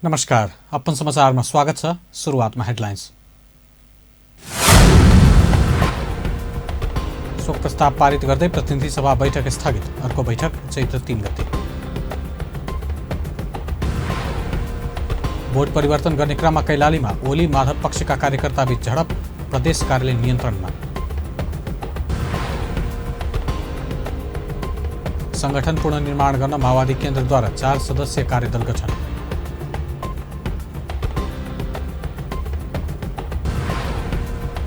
नमस्कार, अपन समाचारमा स्वागत छ। सुरुवातमा हेडलाइन्स। शोक प्रस्ताव पारित गर्दै प्रतिनिधि सभा बैठक स्थगित, अर्को बैठक चैत्र 3 गते। बोर्ड परिवर्तन गर्ने क्रममा कैलालीमा ओली माधव पक्षका कार्यकर्ताबीच झडप, प्रदेश कार्यालय नियन्त्रणमा। संगठन पुनर्निर्माण गर्न माओवादी केन्द्रद्वारा 4 सदस्यीय कार्यदल गठन।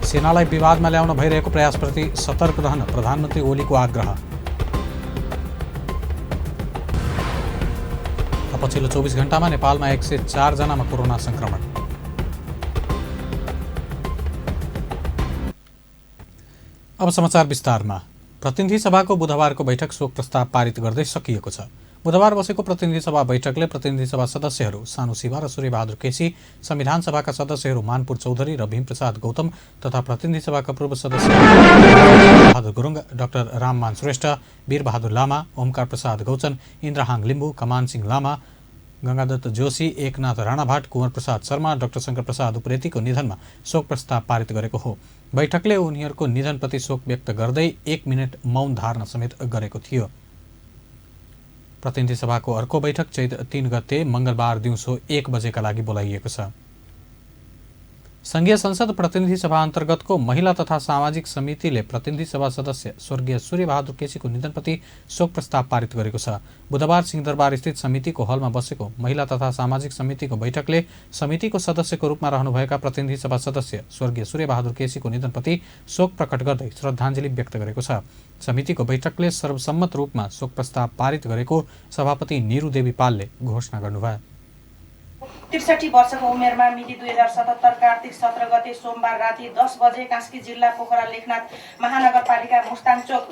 सेनालाई विवादमा ल्याउन भइरहेको प्रयासप्रति सतर्क रहन प्रधानमन्त्री ओलीको आग्रह। पछिल्लो 24 घण्टामा नेपालमा 104 जनामा कोरोना संक्रमण। अब समाचार विस्तारमा। प्रतिनिधि सभाको बुधबारको बैठक शोक प्रस्ताव पारित गर्दै सकिएको छ। बुधबार बसेको प्रतिनिधि सभा बैठकले प्रतिनिधि सभा सदस्यहरू सानु शिवा र सूर्यबहादुर केसी, संविधान सभाका सदस्यहरू मानपुर चौधरी र भीमप्रसाद गौतम तथा प्रतिनिधि सभाका पूर्व सदस्य बहादुर गुरुङ, डाक्टर राममान श्रेष्ठ, वीरबहादुर लामा, ओमकार प्रसाद गौचन, इन्द्रहाङ लिम्बू, कमान सिंह लामा, गंगादत्त जोशी, एकनाथ राणाभाट, कुंवर प्रसाद शर्मा, डाक्टर शंकर प्रसाद उप्रेतीको निधनमा शोक प्रस्ताव पारित गरेको हो। बैठकले उनीहरूको निधनप्रति शोक व्यक्त गर्दै 1 मिनट मौन धारण समेत गरेको थियो। प्रतिनिधि सभाको अर्को बैठक चैत्र 3 गते मंगलबार दिउँसो 1 बजेका लागि बोलाइएको छ। संघीय संसद प्रतिनिधि सभा अन्तर्गतको महिला तथा सामाजिक समितिले प्रतिनिधि सभा सदस्य स्वर्गीय सूर्यबहादुर केसीको निधनप्रति शोक प्रस्ताव पारित गरेको छ। बुधबार सिंहदरबार स्थित समितिको हलमा बसेको महिला तथा सामाजिक समितिको बैठकले समितिको सदस्यको रूपमा रहनुभएका प्रतिनिधि सभा सदस्य स्वर्गीय सूर्यबहादुर केसीको निधनप्रति शोक प्रकट गर्दै श्रद्धाञ्जली व्यक्त गरेको छ। समितिको बैठकले सर्वसम्मत रूपमा शोक प्रस्ताव पारित गरेको सभापति निरु देवी पालले घोषणा गर्नुभयो। 63 वर्षको उमेरमा मिति 2077 कार्तिक 17 गते सोमबार राति 10 बजे कास्की जिल्ला पोखरा लेखनाथ महानगरपालिका मुस्ताङचोक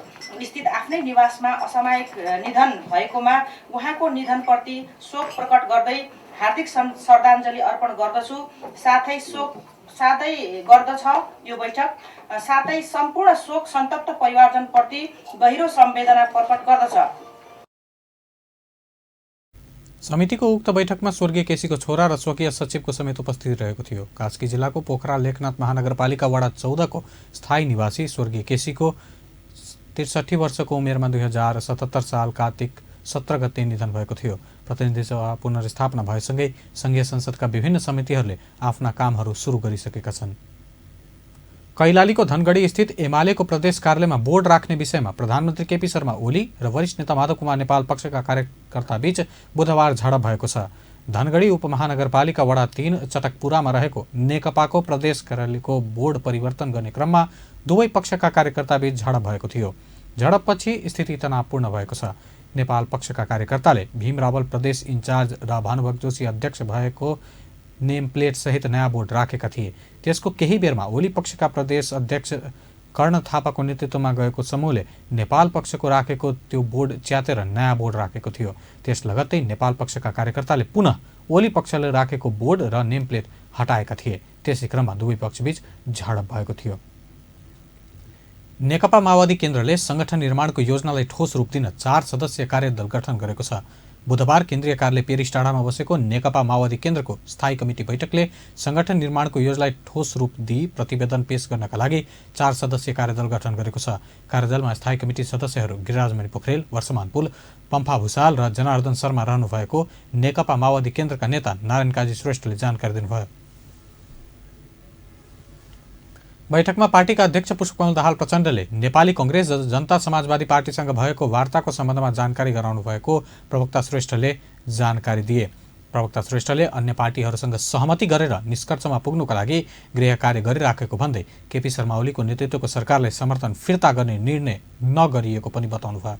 स्थित आफ्नै निवासमा असामयिक निधन भएकोमा उहाँको निधनप्रति शोक प्रकट गर्दै हार्दिक श्रद्धाञ्जली अर्पण गर्दछु। साथै गर्दछ यो बैठक साथै सम्पूर्ण शोक सन्तप्त परिवारजनप्रति गहिरो संवेदना प्रकट गर्दछ। समितिको उक्त बैठकमा स्वर्गीय केसीको छोरा र स्वकीय सचिवको समेत उपस्थिति रहेको थियो। कास्की जिल्लाको पोखरा लेखनाथ महानगरपालिका वडा 14 को स्थायी निवासी स्वर्गीय केसीको 63 वर्षको उमेरमा 2077 साल कार्तिक 17 गते निधन भएको थियो। प्रतिनिधि सभा पुनर्स्थापना भएसँगै संघीय संसदका विभिन्न समितिहरूले आफ्ना कामहरू सुरु गरिसकेका छन्। कैलालीको धनगढी स्थित एमालेको प्रदेश कार्यालयमा बोर्ड राख्ने विषयमा प्रधानमन्त्री केपी शर्मा ओली र वरिष्ठ नेता माधव कुमार नेपाल पक्षका कार्यकर्ताबीच बुधबार झडप भएको छ। धनगढी उपमहानगरपालिका वडा 3 चटकपुरामा रहेको नेकपाको प्रदेश कार्यालयको बोर्ड परिवर्तन गर्ने क्रममा दुवै पक्षका कार्यकर्ताबीच झडप भएको थियो। झडपपछि स्थिति तनावपूर्ण भएको छ। नेपाल पक्षका कार्यकर्ताले भीम रावल प्रदेश इन्चार्ज र भानुभक्त जोशी अध्यक्ष भएको नेम प्लेट सहित नयाँ बोर्ड राखेका थिए। त्यसको केही बेरमा ओली पक्षका प्रदेश अध्यक्ष कर्ण थापाको नेतृत्वमा गएको समूहले नेपाल पक्षको राखेको त्यो बोर्ड च्यातेर नयाँ बोर्ड राखेको थियो। त्यस लगत्तै नेपाल पक्षका कार्यकर्ताले पुनः ओली पक्षले राखेको बोर्ड र नेम प्लेट हटाएका थिए। त्यसै क्रममा दुवै पक्षबीच झडप भएको थियो। नेकपा माओवादी केन्द्रले संगठन निर्माणको योजनालाई ठोस रूप दिन 4 सदस्यीय कार्यदल गठन गरेको छ। बुधबार केन्द्रीय कार्यालय पेरिस टाढामा बसेको नेकपा माओवादी केन्द्रको स्थायी कमिटी बैठकले संगठन निर्माणको योजनालाई ठोस रूप दिई प्रतिवेदन पेश गर्नका लागि 4 सदस्यीय कार्यदल गठन गरेको छ। कार्यदलमा स्थायी कमिटी सदस्यहरू गिरिराजमणि पोखरेल, वर्षमान पुल, पम्फा भूषाल र जनार्दन शर्मा रहनुभएको नेकपा माओवादी केन्द्रका नेता नारायण काजी श्रेष्ठले जानकारी दिनुभयो। बैठकमा पार्टीका अध्यक्ष पुष्पकमल दाहाल प्रचण्डले नेपाली कांग्रेस र जनता समाजवादी पार्टीसँग भएको वार्ताको सम्बन्धमा जानकारी गराउनु भएको प्रवक्ता श्रेष्ठले जानकारी दिए। प्रवक्ता श्रेष्ठले अन्य पार्टीहरूसँग सहमति गरेर निष्कर्षमा पुग्नुका लागि गृह कार्य गरिराखेको भन्दै केपी शर्मा ओलीको नेतृत्वको सरकारले समर्थन फिर्ता गर्ने निर्णय नगरिएको पनि बताउनुभयो।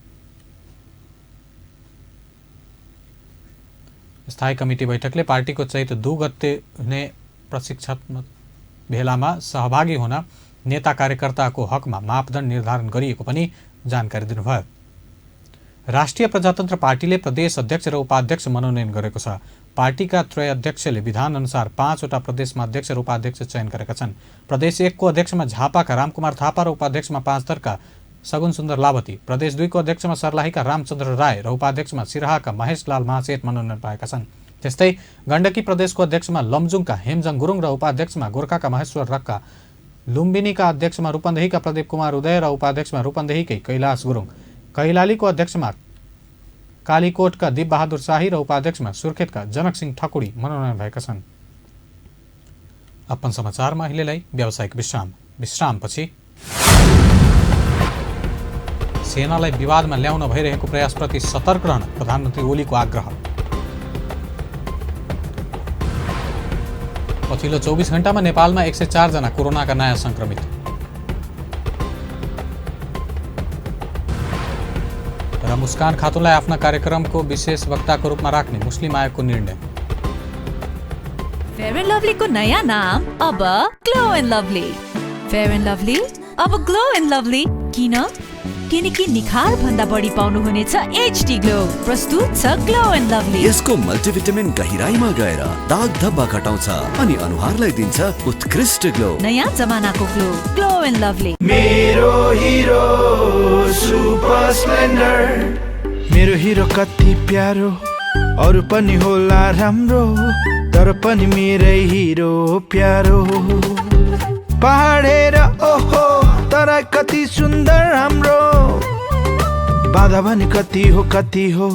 स्थायी कमिटी बैठकले पार्टीको चैत्र 2 गते हुने प्रशिक्षणात्मक भेलामा सहभागी हुन नेता कार्यकर्ताको हकमा मापदण्ड निर्धारण गरिएको पनि जानकारी दिनुभयो। राष्ट्रिय प्रजातन्त्र पार्टीले प्रदेश अध्यक्ष र उपाध्यक्ष मनोनयन गरेको छ। पार्टीका त्रय अध्यक्षले विधान अनुसार 5 वटा प्रदेशमा अध्यक्ष र उपाध्यक्ष चयन गरेका छन्। प्रदेश 1 को अध्यक्षमा झापाका रामकुमार थापा र उपाध्यक्षमा पाँचथरका सगुन सुन्दर लावती, प्रदेश 2 को अध्यक्षमा सर्लाहीका रामचन्द्र राय र उपाध्यक्षमा सिराहाका महेश लाल महासेठ मनोनयन पाएका छन्। त्यस्तै गण्डकी प्रदेशको अध्यक्षमा लमजुङका हेमजङ गुरुङ र उपाध्यक्षमा गोर्खाका महेश्वर रक्का, लुम्बिनीका अध्यक्षमा रूपन्देहीका प्रदीप कुमार उदय र उपाध्यक्षमा रूपन्देहीकै कैलाश गुरुङ, कैलालीको अध्यक्षमा कालीकोटका दिप बहादुर शाही र उपाध्यक्षमा सुर्खेतका जनकसिंह ठकुरी मनोनयन भएका छन्। अपन समाचारमा अहिलेलाई व्यावसायिक विश्रामपछि सेनालाई विवादमा ल्याउन भइरहेको प्रयासप्रति सतर्क रहन प्रधानमन्त्री ओलीको आग्रह। पछिल्लो 24 घण्टामा नेपालमा 104 जना कोरोनाका नयाँ संक्रमित। र मुस्कान खातुनलाई आफ्ना कार्यक्रमको विशेष वक्ताको रूपमा राख्ने मुस्लिम आयोगको निर्णय। फेयर एन्ड लभलीको नयाँ नाम अब glow and lovely. Fair and lovely अब ग्लो एन्ड लभली किन? किनकि निखार भन्दा बढी पाउनुहुनेछ HD ग्लो। प्रस्तुत छ ग्लो एन्ड लभली। यसको मल्टिभिटामिन गहिराईमा गएर दाग धब्बा घटाउँछ अनि अनुहारलाई दिन्छ उत्कृष्ट ग्लो। नयाँ जमानाको ग्लो, ग्लो एन्ड लभली। मेरो हिरो सुपर स्प्लेन्डर। मेरो हिरो कति प्यारो, अरू पनि होला राम्रो, तर पनि मेरै हिरो प्यारो। पहाडेर ओहो तर कति सुन्दर हाम्रो, बाधा भने कति हो,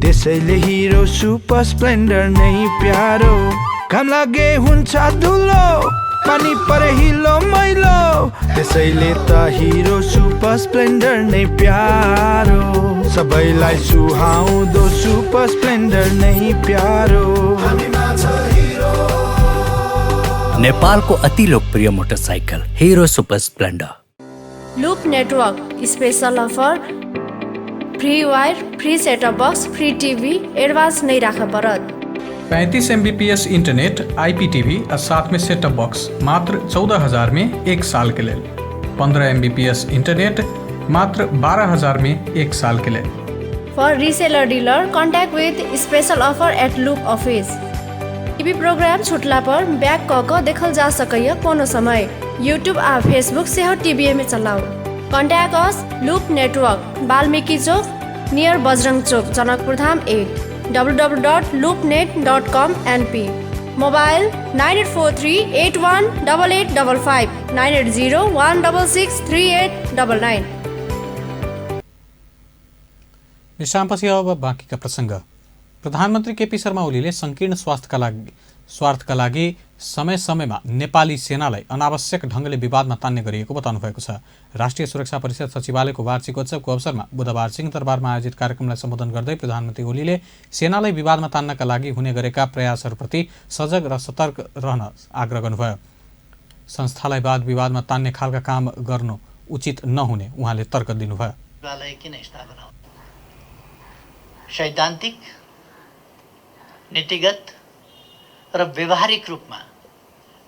त्यसैले हिरो सुपर स्प्लेन्डर नै प्यारो। काम लागे हुन्छ धुलो, पानी परे हिलो मैलो, त्यसैले त हिरो सुपर स्प्लेन्डर नै प्यारो। सबैलाई सुहाउँदो सुपर स्प्लेन्डर नै प्यारो। नेपालको अति लोकप्रिय motorcycle hero super Splendor. Loop network special offer, free wire, free setup box, free TV, advance नहीं रखा परत। 35 Mbps इंटरनेट, IPTV और साथ में सेटअप बॉक्स मात्र 14,000 में 1 साल के लिए। 15 Mbps इंटरनेट मात्र 12,000 में 1 साल के लिए। For reseller dealer contact with special offer at loop office. TV program छुटला पर बैक कक देखल जा सकैया कोनो समय। यूट्यूब आ फेसबुक से हो टीवी में चलाओ। Contact us loop network, Valmiki चौक नियर बजरंग चौक, Janakpur Dham 1, www.loopnet.com NP। Mobile 9843818855, 9801663899। विश्रामपछि अब बाँकीका प्रसङ्ग। प्रधानमन्त्री केपी शर्मा ओलीले संकीर्ण स्वार्थका लागि समय समयमा नेपाली सेनालाई अनावश्यक ढङ्गले विवादमा तान्ने गरिएको बताउनु भएको छ। राष्ट्रिय सुरक्षा परिषद सचिवालयको वार्षिकोत्सवको अवसरमा बुधबार सिंहदरबारमा आयोजित कार्यक्रमलाई सम्बोधन गर्दै प्रधानमन्त्री ओलीले सेनालाई विवादमा तान्नका लागि हुने गरेका प्रयासहरूप्रति सजग र सतर्क रहन आग्रह गर्नुभयो। संस्थालाई वाद विवादमा तान्ने खालका काम गर्नु उचित नहुने उहाँले तर्क दिनुभयो। सैद्धान्तिक, नीतिगत र व्यवहारिक रूपमा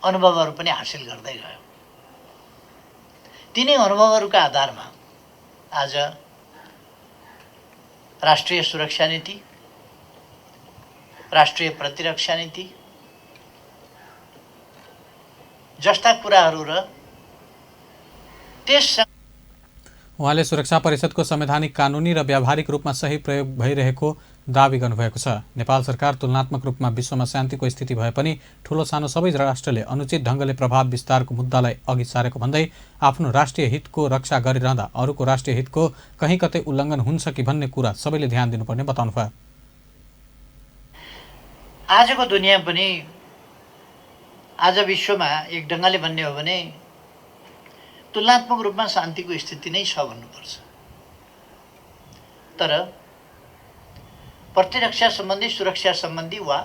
अनुभवहरू पनि हासिल गर्दै गयो। तिनै अनुभवहरूका आधारमा आज राष्ट्रिय सुरक्षा नीति, राष्ट्रिय प्रतिरक्षा नीति जस्ता कुराहरू र त्यस उहाँले सुरक्षा परिषदको संवैधानिक, कानुनी र व्यावहारिक रूपमा सही प्रयोग भइरहेको दावी गर्नुभएको छ। नेपाल सरकार तुलनात्मक रूपमा विश्वमा शान्तिको स्थिति भए पनि ठूलो सानो सबै राष्ट्रले अनुचित ढङ्गले प्रभाव विस्तारको मुद्दालाई अघि सारेको भन्दै आफ्नो राष्ट्रिय हितको रक्षा गरिरहँदा अरूको राष्ट्रिय हितको कहीँ कतै उल्लङ्घन हुन्छ कि भन्ने कुरा सबैले ध्यान दिनुपर्ने बताउनुभयो। आजको दुनियाँ पनि आज विश्वमा एक ढङ्गले भन्ने हो भने तुलनात्मक रूपमा शान्तिको स्थिति नै छ भन्नुपर्छ। तर प्रतिरक्षा सम्बन्धी, सुरक्षा सम्बन्धी वा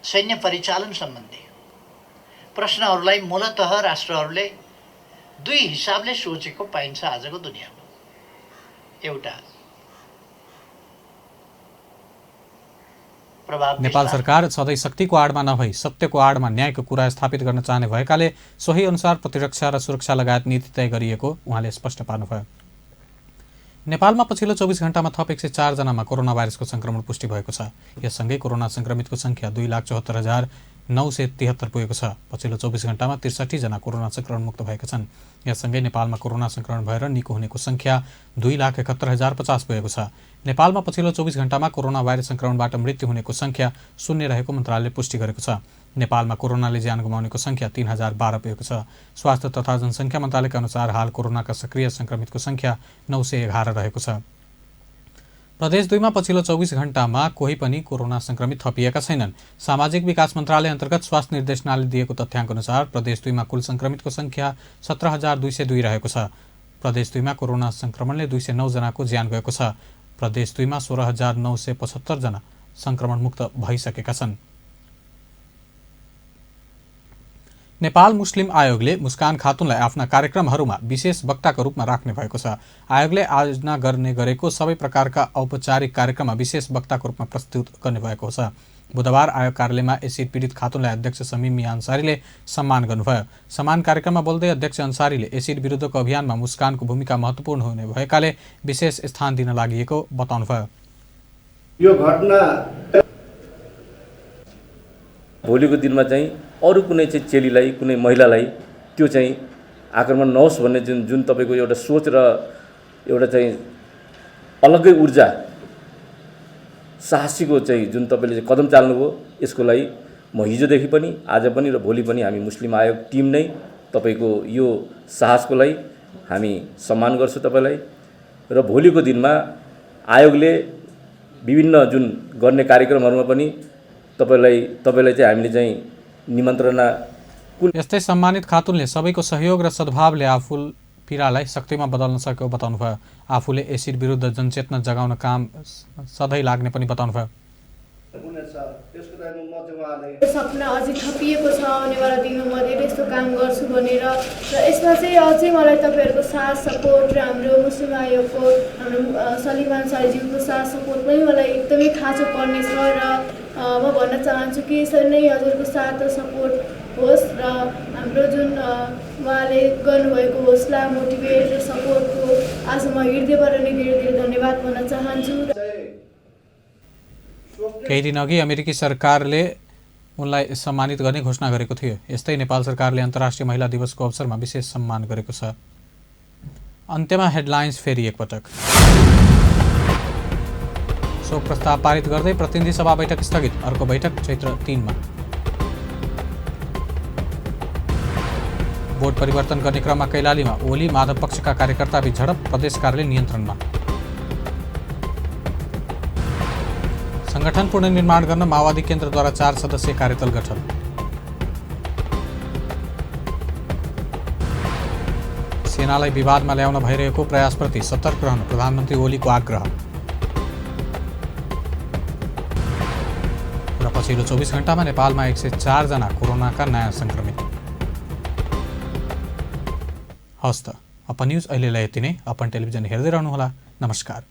सैन्य परिचालन सम्बन्धी प्रश्नहरूलाई मूलतः राष्ट्रहरूले दुई हिसाबले सोचेको पाइन्छ आजको दुनियाँमा। एउटा नेपाल सरकार सधैँ शक्तिको आडमा नभई सत्यको आडमा न्यायको कुरा स्थापित गर्न चाहने भएकाले सोही अनुसार प्रतिरक्षा र सुरक्षा लगायत नीति तय गरिएको उहाँले स्पष्ट पार्नुभयो। नेपालमा पछिल्लो 24 घण्टामा थप 104 जनामा कोरोना भाइरसको संक्रमण पुष्टि भएको छ। यससँगै कोरोना संक्रमितको संख्या 2,74,000 973 पुगेको छ। पछिल्लो 24 घण्टामा 63 जना कोरोना संक्रमण मुक्त भएका छन्। यससँगै नेपालमा कोरोना संक्रमण भएर निको हुनेको संख्या 2,71,050 पुगेको छ। नेपालमा पछिल्लो 24 घण्टामा कोरोना भाइरस संक्रमणबाट मृत्यु हुनेको संख्या 0 रहेको मन्त्रालयले पुष्टि गरेको छ। नेपालमा कोरोनाले ज्यान गुमाउनेको संख्या 3012 पुगेको छ। स्वास्थ्य तथा जनसङ्ख्या मन्त्रालयका अनुसार हाल कोरोनाका सक्रिय संक्रमितको संख्या 911 रहेको छ। प्रदेश 2 मा पछिल्लो 24 घण्टामा कोही पनि कोरोना संक्रमित थपिएका छैनन्। सामाजिक विकास मन्त्रालय अन्तर्गत स्वास्थ्य निर्देशनाले दिएको तथ्याङ्क अनुसार प्रदेश 2 मा कुल संक्रमितको संख्या 17,202 रहेको छ। प्रदेश 2 मा कोरोना संक्रमणले 209 जनाको ज्यान गएको छ। प्रदेश 2 मा 16,975 जना संक्रमण मुक्त भइसकेका छन्। नेपाल मुस्लिम आयोगले मुस्कान खातुनलाई आफ्ना कार्यक्रमहरूमा विशेष वक्ताको रूपमा राख्ने भएको छ। आयोगले आयोजना गर्ने गरेको सबै प्रकारका औपचारिक कार्यक्रममा विशेष वक्ताको रूपमा प्रस्तुत गर्ने भएको छ। बुधबार आयोग कार्यालयमा एसिड पीडित खातुनलाई अध्यक्ष समीम मिया अन्सारीले सम्मान गर्नुभयो। सम्मान कार्यक्रममा बोल्दै अध्यक्ष अन्सारीले एसिड विरुद्धको अभियानमा मुस्कानको भूमिका महत्त्वपूर्ण हुने भएकाले विशेष स्थान दिन लागि बताउनुभयो। यो घटना भोलिको दिनमा चाहिँ अरू कुनै चाहिँ चेलीलाई कुनै महिलालाई त्यो चाहिँ आक्रमण नहोस् भन्ने जुन तपाईँको एउटा सोच र एउटा चाहिँ अलग्गै ऊर्जा साहसीको चाहिँ जुन तपाईँले चाहिँ कदम चाल्नुभयो यसको लागि म हिजोदेखि पनि आज पनि र भोलि पनि हामी मुस्लिम आयोग टिम नै तपाईँको यो साहसको लागि हामी सम्मान गर्छौँ तपाईँलाई। र भोलिको दिनमा आयोगले विभिन्न जुन गर्ने कार्यक्रमहरूमा पनि तपाईँलाई चाहिँ हामीले चाहिँ निमन्त्रणा। यस्तै सम्मानित खातुनले सबैको सहयोग र सद्भावले आफू पीडालाई शक्तिमा बदल्न सकेको बताउनुभयो। आफूले एसिड विरुद्ध जनचेतना जगाउन काम सधैँ लाग्ने पनि बताउनुभयो। सपना अझै थपिएको छ, आउनेवाला दिनमा म धेरै यस्तो काम गर्छु भनेर। र यसमा चाहिँ अझै मलाई तपाईँहरूको साथ सपोर्ट र हाम्रो मुस्लिम आयोगको हाम्रो सलिमान साईज्यूको साथ सपोर्ट पनि मलाई एकदमै खाँचो पर्नेछ। र म भन्न चाहन्छु कि यसरी नै हजुरको साथ र सपोर्ट होस् र हाम्रो जुन उहाँले गर्नुभएको हौसला मोटिभेट र सपोर्टको आज म हृदयबाट नै धेरै धेरै धन्यवाद भन्न चाहन्छु। केही दिन अघि अमेरिकी सरकारले उनलाई सम्मानित गर्ने घोषणा गरेको थियो। यस्तै नेपाल सरकारले अन्तर्राष्ट्रिय महिला दिवसको अवसरमा विशेष सम्मान गरेको छ। अन्त्यमा हेडलाइन्स फेरि एकपटक। शोक प्रस्ताव पारित गर्दै प्रतिनिधि सभा बैठक स्थगित। अर्को बैठक चैत्र 3 मा। बोर्ड परिवर्तन गर्ने क्रममा कैलालीमा ओली माधव पक्षका कार्यकर्ताबीच झडप। प्रदेश कार्यालय नियन्त्रणमा। संगठन पुनर्निर्माण गर्न माओवादी केन्द्रद्वारा 4 सदस्यीय कार्यदल गठन। सेनालाई विवादमा ल्याउन भइरहेको प्रयासप्रति सतर्क रहन प्रधानमन्त्री ओलीको आग्रह। र पछिल्लो 24 घण्टामा नेपालमा 104 जना कोरोनाका नयाँ संक्रमित। हस्त अपन न्यूज अहिलेलाई यति नै। अपन टेलिभिजन हेर्दै रहनुहोला। नमस्कार।